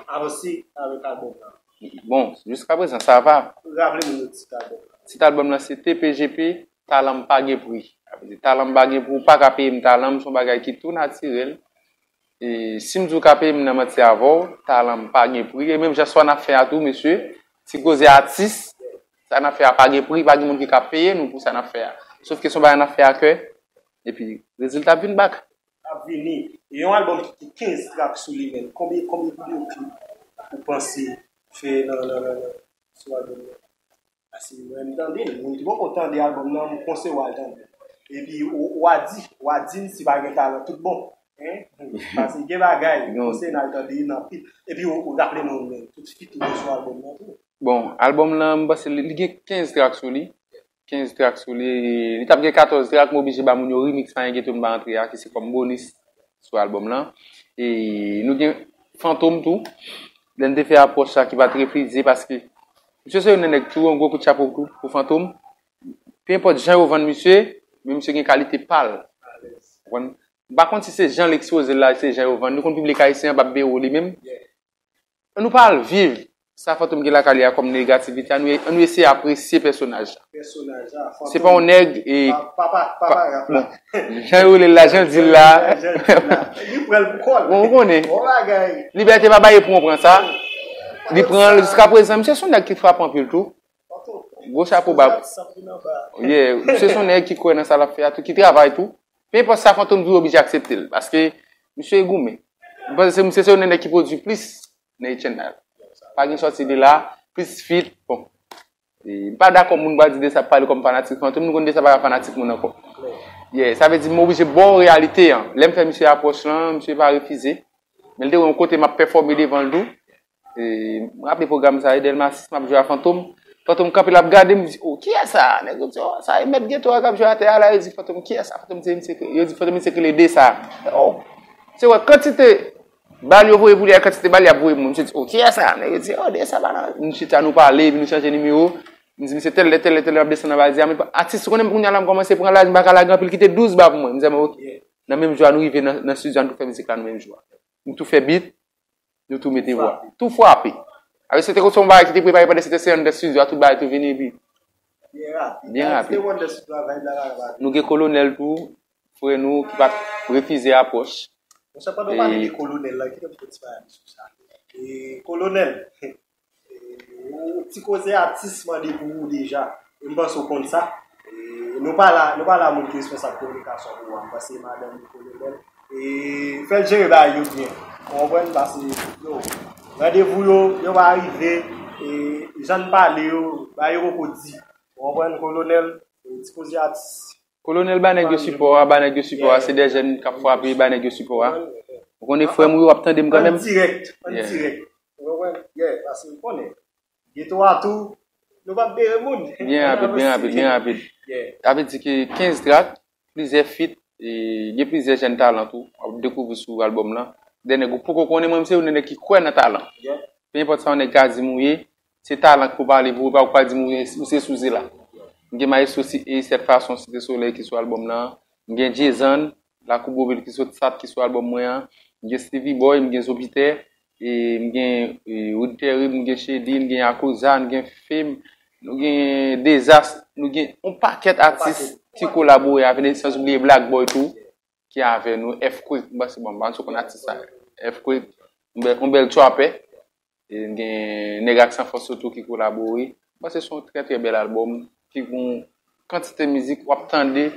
avanse avèk albòm lan. Bon, jiska prezan, sa va. Raple nou tit albòm lan. Tit albòm lan se T P G P, Talan m pa gen pri. Sa vle di, talan m pa gen pri, ou pa ka peye m talan m, se yon bagay ki tou natirèl. E si m di w ka peye m nan manti avè w, talan m pa gen pri. E menm jan sa n ap fè a tou, mesye, Ti Koze atis, sa n ap fè a pa gen pri, pa gen moun ki ka peye nou pou sa n ap fè a. Sòf ke se yon bagay n ap fè a kè, epi rezilta ap vin bak. Ap vini. E yon albòm ki gen kenz trak sou li menm. Konbyen, konbyen videyo klip ou panse fè nan, nan, nan, nan, sou albòm nan? Paske mwen, m tande l. Mwen ki poko tande albòm nan, m panse w al tande l. Epi w, w a di, w a di m si pa gen talan tout bon. Hein? Paske gen bagay, m panse n al tande l anpil. Epi w, w raple nou menm, tout feat ou gen sou albòm nan tou. Bon, albòm lan, m panse li, li gen kenz trak sou li. Kenz trak sou li. Li t ap gen katòz trak, m oblije ba moun yo remix Payen Geto m pa antre a, ki se kòm bonis sou albòm lan. E nou gen Fantom tou. Lè n te fè apwòch sa ki pa t refize, paske misye se youn nan nèg tou, yon gwo kout chapo pou, pou Fantom. Pe enpòt jan yo vann misye, men misye gen kalite pa l. Ou konprann? M pa konn si se jan l ekspoze l la, se jan yo vann. Nou konn piblik ayisyen an p ap bere w li menm. Nou pa al viv sa Fantom gen lakay li a kòm negativite, ann nou, ann nou eseye apresye pèsonaj la. Pèsonaj la, Se pa yon nèg e. Papa, papa rap la. Jan yo rele l la, jan l di l la. Li pran l pou kò l. Bon, ou konnen. Bon bagay. Libète pa bay pou pran sa. Li pran l jiska prezan. Misye se yon nèg ki frape anpil tou. Gwo chapo ba. Yeah, misye se yon nèg ki kwè nan sa l ap fè a tou, ki travay tou. Pe enpòt sa Fantom di, w oblije aksepte l. Paske misye goumen. M panse se misye se yon nèg ki pwodui plis nan Etienne la. Pa gen sòti de la, plis feat. Bon. E, m pa dakò moun pral di Desa ap pale kòm fanatik Fantom, nou konn Desa pa ka fanatik moun ankò. Yeah, sa vle di m oblije ba w reyalite an. Lè m fè misye apwòch lan, misye pa refize. Men l te wè yon kote m ap pèfòme devan l tou. E, m raple pwogram sa, e Dèlma sis, m ap jwe a Fantom. Fantom kanpe, l ap gade m, di, "O, kiyès sa?" Nèg yo di, "O, sa e mèt geto a k ap jwe atè a la." Yo di, "Fantom, kiyès sa?" Fantom di, "Misye ke-," yo di, "Fantom, misye ke le Desa." O, se wè kantite bal yo voye pou li a, kantite bal y ap voye moun. Misye di, "O, kiyès sa?" Nèg yo di, "O, Desa pa la." Nou chita, nou pale, epi nou chanje nimewo. M di, "Misye tèl lè, tèl lè, tèl lè, m ap desann anba di a." Men atis, ou konnen, kounye a la, m kòmanse pran laj, m pa ka lage anpil, kite douz ba pou mwen. M di, "Mwen, oke." Nan menm jou a, nou rive nan, nan estidyo a, nou tou fè mizik la nan menm jou a. Nou tou fè beat, nou tou mete vwa. Tou frape. Avè se te konsa yon bagay ki te prepare pandan se te se anndan estidyo a, tout bagay tou vini epi. Byen rapid. Byen rapid. Nou gen Kolonèl tou, frè nou, ki pa t refize apwòch. Monchè, pandan w pale de Kolonèl la, kite m fè ti bagay sou sa. E, Kolonèl, e, ou ti koze atis mande pou ou deja. E m panse w konn sa. E, nou pa la, nou pa la moun ki responsab kominikasyon pou ou a. M panse madanm li Kolonèl. E fè l jere bagay yo byen. Ou konprann? Paske, yo, randevou yo, yo pa rive. E jan n pale yo, bagay yo poko di. Ou konprann, Kolonèl? E ti koze atis. Kolonèl, ba nèg yo sipò a, ba nèg yo sipò a. Se de jèn k ap frape, ba nèg yo sipò a. Ou konnen frè m, wi, w ap tande m kanmenm. An dirèk, an dirèk. Ou konprann? Yeah, paske ou konnen. Geto a tou, nou p ap bere moun. Byen rapid, byen rapid, byen rapid. Sa vle di ke kenz trak, plizyè feat, e gen plizyè jèn talan tou, w ap dekouvri sou albòm lan. De nèg ou poko konnen, mwen, m se youn nan nèg ki kwè nan talan. Pe enpòt sa yon nèg ka di m ou ye, se talan ki pou pale pou ou, pa ou pa di m ou ye, ou se souze la. M gen Maestro si, e Sèt Fason, Site Solèy ki sou albòm lan. M gen Jezan, Lakou Bovil ki sot sat ki sou albòm mwen an. M gen Stevie Boy, m gen Zopitè, e m gen e, Wood Terib, m gen Sheddy, m gen Yakuza, m gen Fame, nou gen Dezas, nou gen yon pakèt atis ki kolabore avè nou, sans oubliye Black Boy tou, ki avè nou, Earthquake, m panse, bon, m pa konn si w konn atis sa, Earthquake, yon bèl, yon bèl trapper, e m gen Nèg ak San Fòs yo tou ki kolabore. M panse se yon trè, trè bèl albòm, ki gen yon kantite mizik w ap tande,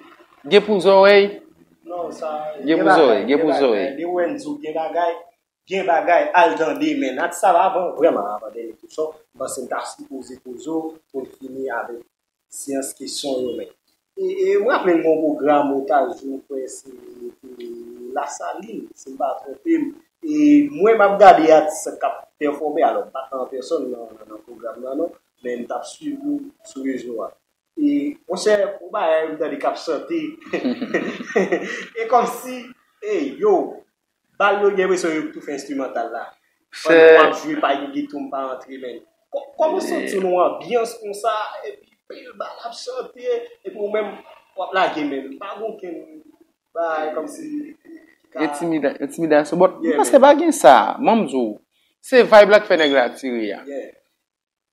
gen pou zòrèy, Non, sa, Gen pou zòrèy, gen pou zòrèy. Gen Wenzo, gen bagay, gen bagay, al tande, men atis sa pa bon, vrèman, avan dènye kesyon, m panse m ta sipoze poze w pou n fini avèk seyans kesyon yo, men. E, e, m raple m gen yon pwogram otaj, mwen kwè se, e, Lasalin, si m pa twonpe m. E mwen, m ap gade atis k ap pèfòme, alò, m pa t an pèsòn nan, nan pwogram nan, non, men m t ap swiv ou sou rezo a. E, monchè, ou bagay, m tande k ap chante. E kòmsi, e, yo, bal yo, gen enpresyon yo tou fè enstrimantal la. Pandan w ap jwe, pa gen geto, m pa antre, men. Kò-, kòman w santi w nan yon anbyans konsa, epi pil bal ap chante, epi ou menm, w ap lage, men pa gen okenn bagay kòmsi. Entimida-, entimidasyon. Bon, m panse pa gen sa. Ban m di w, se vibe la k fè nèg la tire a.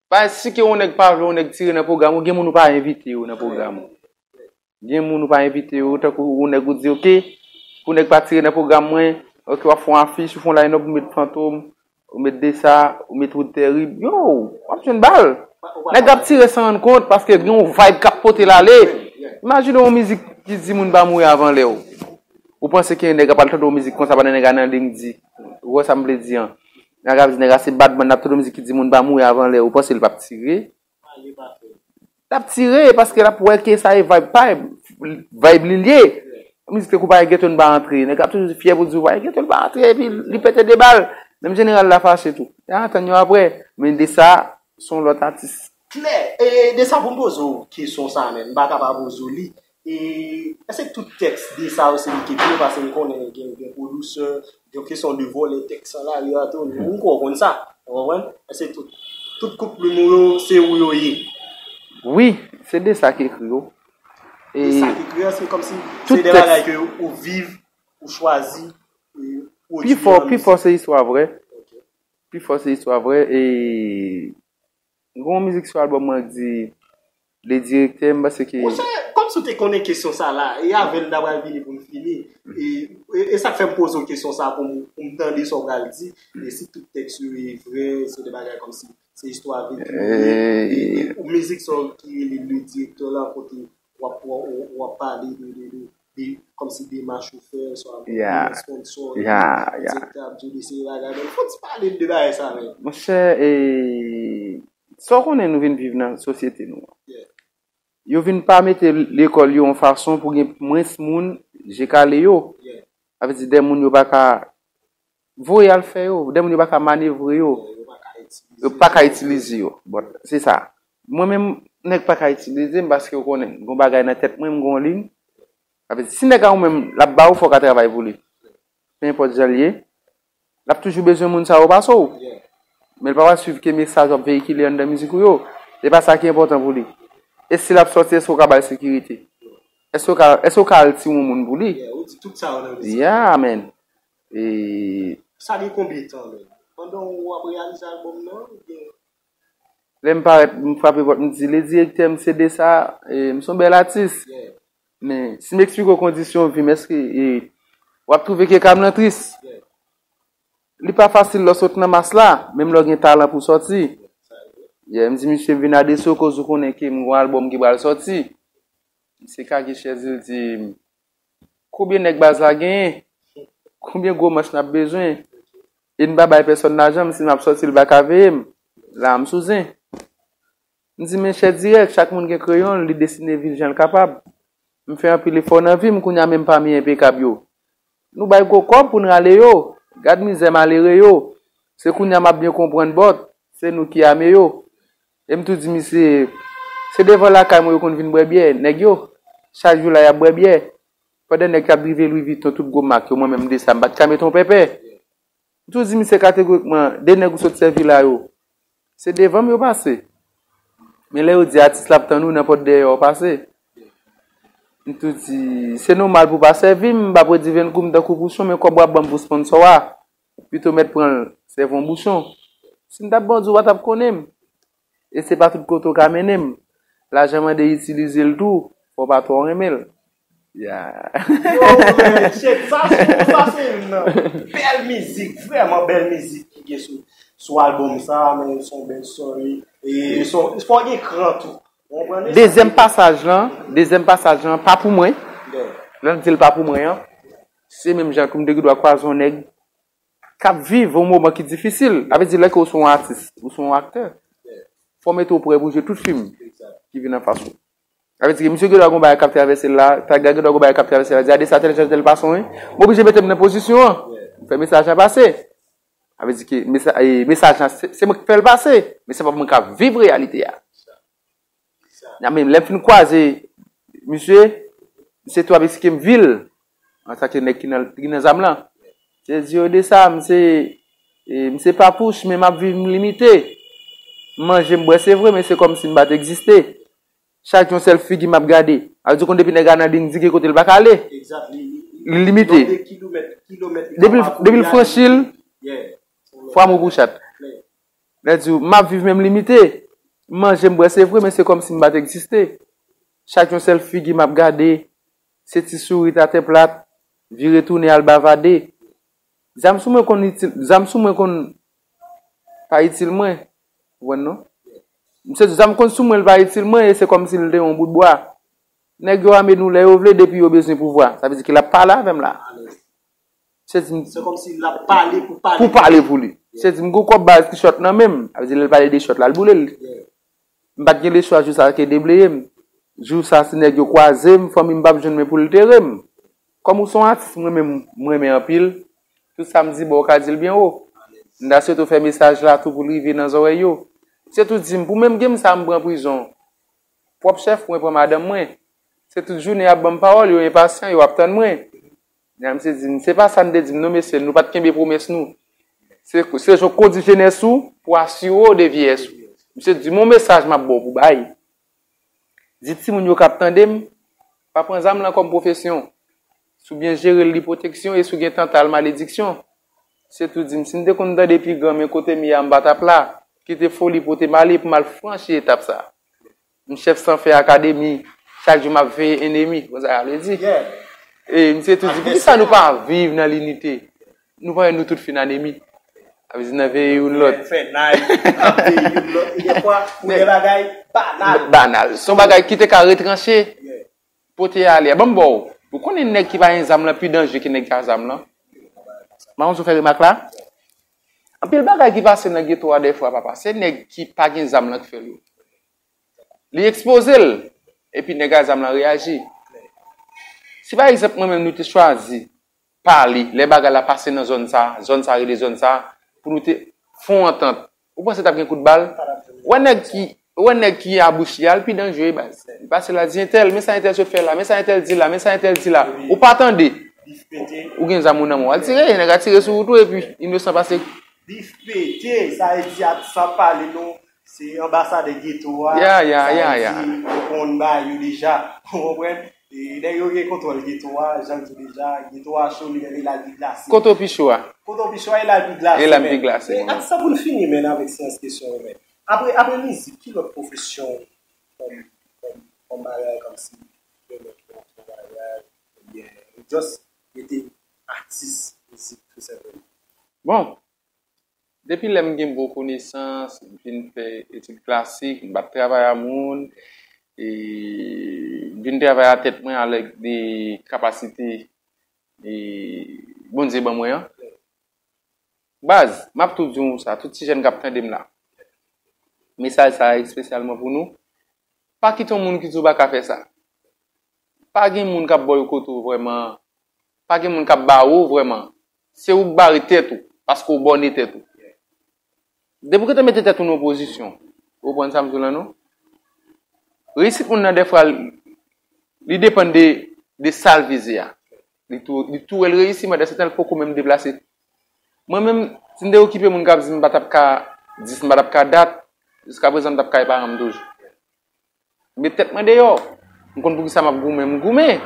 Pa si ke yon nèg pa vle yon nèg tire nan pwogram ou, gen moun ou pa envite yo nan pwogram ou. Gen moun ou pa envite yo, tankou yon nèg ou di, "Oke, pou nèg pa tire nan pwogram mwen, oke, w ap fè yon afich, ou fè yon line-up, ou met Fantom, ou met Desa, ou met Wood Terib." Yo, w ap jwenn bal. Nèg ap tire san rann kont, paske gen yon vibe k ap pote l ale. Imajine yon mizik ki di moun pa mouri avan lè w. Ou panse ke nèg ap al tande yon mizik konsa pandan nèg a nan liy di, ou wè sa m vle di an? Nèg ap di nèg a se badman, l ap tande yon mizik ki di moun pa mouri avan lè, ou panse l p ap tire? L ap tire, paske l ap wè ke sa e vibe pa, vibe li l ye. Mizik tankou pa gen geto n pa antre, nèg ap toujou fyè pou di w pa gen geto n pa antre, epi li pete de bal. Menm jeneral la fache tou. Y a antann yo aprè, men Desa se yon lòt atis. Klè, e Desa, pou m poze w kesyon sa menm, m pa ka pa poze w li. E èske tout tèks Desa yo se li ki ekri yo, paske m konnen gen, gen pwodisè, gen kesyon de vòlè tèks an lari a tou, m kwè w konn sa, ou konprann? Èske tout, tout kout plim ou yo, se ou yo ye? Wi, se Desa ki ekri yo. Desa ki ekri yo, se kòmsi se de bagay ke ou viv, ou chwazi, e, ou pwodui. Pi fò, pi fò se istwa vrè. Pi fò se istwa vrè. E gen yon mizik sou albòm mwen ki di Le Directeur, m panse ke Monchè, kòmsi w te konnen kesyon sa la, e avè l n ta pral vini pou n fini. E, e, e sa k fè m poze w kesyon sa pou m, pou m tande sa w pral di. E si tout tèks yo e vrè, se de bagay kòmsi se istwa vre ki e, e, e, ou mizik sa w ki rele Le Directeur la, kote w ap, w ap, w ap pale de, de, de, de kòmsi demach ou fè, swa Yeah. sponsor, Yeah, yeah. et cetera, ap di w de seri bagay. Donk, fò w ti pale n de bagay sa menm. Monchè, e, sa w konnen nou vin viv nan sosyete nou an. Yeah. Yo vin pa mete lekòl yo yon fason pou gen mwens moun je kale yo. Yeah. Sa vle di, de moun yo pa ka voye al fè yo, de moun yo pa ka manevre yo, Yo pa ka itilize. Yo pa ka itilize yo. Bon, se sa. Mwen menm, nèg pa ka itilize m paske w konnen, gon bagay nan tèt mwen, m gon liy. Sa vle di, si nèg a ou menm, l ap ba ou, fò w ka travay pou li. Pe enpòt jan l ye, l ap toujou bezwen moun sa yo pase w. Yeah. Men l pa pral swiv ke mesaj w ap veyikile anndan mizik ou yo. Se pa sa ki enpòtan pou li. E si l ap sòti, èske w ka ba l sekirite? Èske w ka, èske w ka al tire yon moun pou li? Yeah, ou di tout sa yo nan mizik. Yeah, man. E Sa gen konbyen tan menm? Pandan w ap reyalize albòm nan, oubyen lè m parèt, m frape pòt, m di, Le Directeur, m se de sa, e, m se yon bèl atis. Yeah, Men, si m eksplike w kondisyon vi m, èske, e, w ap twouve ke ka m nan tris? yeah, Li pa fasil lè w sot nan mas la, menm lè w gen talan pou sòti. sa yo. Yeah, m di misye m vin adrese w koz ou konnen ke m gon albòm ki pral sòti. Misye kage chèz li, l di m, konbyen nèg baz la genyen? Konbyen gwo manch n ap bezwen? E n pa bay pèsòn lajan, m si m ap sòti, l pa ka veye m. La, m sou zen. M di, men chè dirèk, chak moun gen kreyon l, li desine vi l jan l kapab. M fè anpil efò nan vi m, kounye a menm pami enpekab yo. Nou bay gwo kòb pou n rale yo. Gad mizè malere yo. Se kounye a m ap byen konprann bòt. Se nou ki ame yo. E m tou di misye, se devan lakay mwen yo konn vin bwè byè, nèg yo. Chak jou la y ap bwè byè. Pandan nèg t ap drive Louis Vuitton, tout gwo mak yo, mwen menm m de sa, m pa t ka mete yon pèpè. M tou di misye kategorikman, de nèg ou sot sèvi la yo, se devan m yo pase. Men lè yo di atis la ap tann ou, nan pòt dèyè w pase. M tou di, se nòmal pou w pa sèvi m, m p ap rediven kou m tankou pouchon, men kòb w ap ban m pou sponsò a, pito w mèt pran l, sèvi yon bouchon. Si m t ap ban w di, w pa t ap konnen m. E se pa tout kote w ka mennen m. Lajan mande itilize l tou, fò w pa twò renmen l. Yeah. Yo, men, shit, sa, se- sa se youn nan bèl mizik, vrèman bèl mizik ki gen sou, sou albòm sa, men se yon bèl story. E se yon- fò gen kran tou. Ou konprann? Dezyèm pasaj lan, dezyèm pasaj lan, pa pou mwen. Yeah. Lè m di l pa pou mwen an, se menm jan tou m te gen dwa kwaze yon nèg k ap viv yon moman ki difisil. Sa vle di, lè ke w se yon atis, ou se yon aktè, fò w mete w prè pou jwe tout fim Exact. ki vin anfas ou. Sa vle di ke misye gen dwa gon bagay k ap travèse l la, ta gen dwa gon bagay k ap travèse l la, di a de sa tèl jan tèl fason, wi. M oblije mete m nan pozisyon an. M fè mesaj lan pase. Sa vle di ke mesa- e, mesaj lan, se se mwen k fè l pase, men se pa mwen k ap viv reyalite a. Nan men, lè m fin kwaze misye, misye tou ap eksplike m vi l antanke nèg ki nan, ki nan zam lan. Misye di yo de sa, m se, e, m se papouch, men m ap viv m limite. M manje, m bwè, se vre, men se kòmsi m pa t egziste. Chak jou yon sèl figi m ap gade. Sa vle di konn depi nèg a nan liy di gen kote l pa ka ale. Exact. Li, li, Li limite. De kilomèt, kilomèt li Depi l- kapab depi l pou franchi l, ale. Yeah. Fwa mou pou chat. Lè di w, m ap viv menm limite. M manje, m bwè, se vre, men se kòmsi m pa t egziste. Chak yon sèl figi m ap gade, se ti souri atè plat, vire tounen al bavade. Zam sou mwen konn itil, zam sou mwen konn pa itil mwen. Ou konprann non? Misye di zam konn sou mwen, l pa itil mwen, e se kòmsi l te yon bout bwa. Nèg yo ame nou lè yo vle, depi yo bezwen pouvwa. Sa vle di ke l ap pale avè m la. Misye di m Se kòmsi l ap pale pou pale. Pou pale pou li. Misye di m gon kòb baz ki shòt nan men m. Sa vle di lè l pale de shòt la, l boule l. Yeah. M pa t gen lechwa jou sa ke debleye m. Jou sa, si nèg yo kwaze m, fanmi m p ap jwenn mwen pou l tere m. Kòm ou se yon atis, mwen menm, m renmen anpil. Tout sa m di ba w, ou ka di l byen wo. M ta swete w fè mesaj la tou pou l rive nan zòrèy yo. Misye tou di m, pou menm game sa, m pran prizon. Pwòp chèf mwen pran madanm mwen. Se tout jounen y ap ban m pawòl, yo enpasyan, yo ap tann mwen. Misye di m, se pa sa n te di m non mesye, nou pa t kenbe pwomès nou. Se, se jan w kondi jenès ou pou asire w de vyeyès ou. Misye di m yon mesaj m ap ba w pou bay. Di timoun yo k ap tande m, pa pran zam lan kòm pwofesyon. Si w byen jere l, li pwoteksyon, e si w gen tanta l, malediksyon. Setou di m, si m te konn tande pi gran men kote m ye a, m pa t ap la. Kite foli pote m ale pou m al franchi etap sa. M chèf san fè akademi, chak jou m ap veye enemi, konn sa sa vle di. E misye tou di, poukisa nou pa viv nan linite? Nou pa wè nou tout fin anemi. Sa vle di n ap veye youn lòt. Fè nay, n ap veye youn lòt. E dèfwa, pou de bagay banal. Banal. Se yon bagay ki te ka retranche, pote ale. Ban m ba w. Ou konnen nèg ki pa gen zam lan pi danje ke nèg ki a zam lan? M pa konn si w fè remak la. Anpil bagay ki pase nan geto a dèfwa, papa, se nèg ki pa gen zam lan ki fè l yo. Li ekspoze l, epi nèg a zam lan reyaji. Si pa egzanp mwen menm nou te chwazi pale, lè bagay la pase nan zòn sa, zòn sa rele zòn sa, pou nou te fè yon antant, ou panse t ap gen kout bal? Wè nèg ki, wè nèg ki a bouch li a, l pi danjere, baz. Li pase la di entèl, men sa entèl sot fè la, men sa entèl di la, men sa entèl di la. Ou pa tande. Ou gen zam ou nan men w, al tire, nèg a tire sou ou tou, epi inosan pase. Bif pete, sa vle di atis ap pale non, se anbasadè geto a, sa vle di yo konn bagay yo deja, ou konprann? E nèg yo gen kontwòl geto a, jan m di w deja, geto a cho, li menm e la l pi glase. Kote w pi cho a? Kote w pi cho a, e la l pi glase. E la m pi glase. E atis sa pou n fini, men, avèk seyans kesyon yo, men. Apre, apre mizik, ki lòt pwofesyon kòm, kòm, kòm bagay, kòmsi, yo mèt yon travay, oubyen, just rete atis mizik, tou senpleman? Bon, depi lè m gen bon konesans, m fin fè etid klasik, m pa t travay a moun, e m vin travay a tèt mwen avèk de kapasite e Bondye ban mwen an. Baz, m ap tou di w sa, tout ti jèn k ap tande m la. Mesaj sa a espesyalman pou nou. Pa kite yon moun ki di w pa ka fè sa. Pa gen moun k ap ba w kote w vrèman. Pa gen moun k ap ba ou vrèman. Se ou k bare tèt ou, paske w bòne tèt ou. Depi w gentan mete tèt ou nan yon pozisyon, ou konprann sa m di w la non? Reyisit moun nan dèfwa, li depann de, de sa l vize a. Li tou, li tou wè l reyisi, men de setan l poko menm deplase. Mwen menm, si m te okipe moun k ap di m pa t ap ka, di m pa t ap ka dat, jiska prezan m t ap kay paran m toujou. M met tèt mwen deyò. M konn poukisa m ap goumen, m goumen.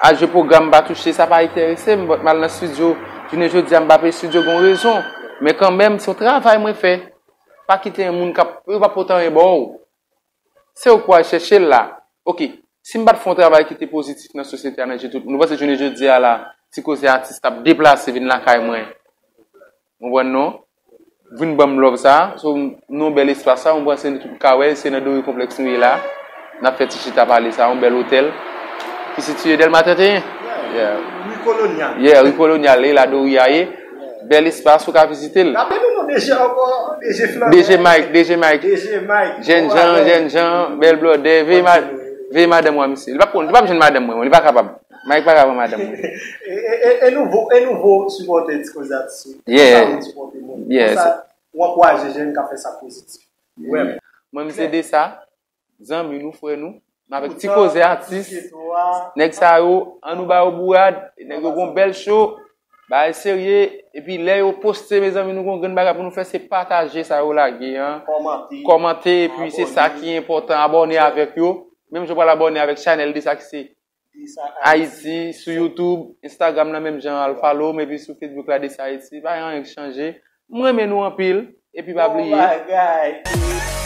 Al jwe pwogram m pa touche, sa pa enterese m, but m al nan estidyo, jounen jodi a m pa peye estidyo gen yon rezon. Men kanmenm, se yon travay mwen fè. Pa kite yon moun k ap, yo p ap pote anyen ba w. Se ou k pral chèche l la. Oke, si m pa t fè yon travay ki te pozitif nan sosyete a, nan je tout moun, ou panse jounen jodi a la, Ti Koze Atis t ap deplase vin lakay mwen? Ou konprann non? Vin ban m love sa, so, nan yon bèl espas sa, ou panse nou tout ka wè, se nan Dori Konplèks nou ye la. N ap fè ti chita pale sa, yon bèl otèl ki sitiye Dèlma trannteyen. Yeah. Ri Kolonyal. Yeah, ri Kolonyal, e la Dori a ye. Bèl espas, ou ka vizite l. Raple nou non, D J ankò, D J Flanbè. D J Mike, D J Mike. D J Mike. Jèn jan, jèn jan, bèl blòdè. Veye ma-, veye madanm ou a misye. Li p ap konn, li p ap jwenn madanm mwen, li pa kapab. Mike pa ka pran madanm mwen. E, e, e, e nouvo, e nouvo sipòtè Ti Koze Atis. Yeah. Konsa ou sipòte moun. Yeah. Konsa ou ankouraje jèn k ap fè sa pozitif. Wè. Mwen, m se de sa. Zanmi nou, frè nou. M avèk Ti Koze Atis. Nèg sa yo, an nou ba yo bourad. Nèg yo gon bèl cho. Bagay serye. Epi lè yo poste, mezanmi, nou gon grenn bagay pou nou fè, se pataje sa yo lage an. Kòmante. Kòmante, epi se sa ki enpòtan. Abòne avèk yo. Menm jan w pral abòne avèk chanèl de sa ki se Ayiti, sou YouTube, Instagram nan menm jan, al follow m, epi sou Facebook la, de sa Ayiti. Pa gen anyen k chanje. M renmen nou anpil, epi pa bliye. Bon bagay.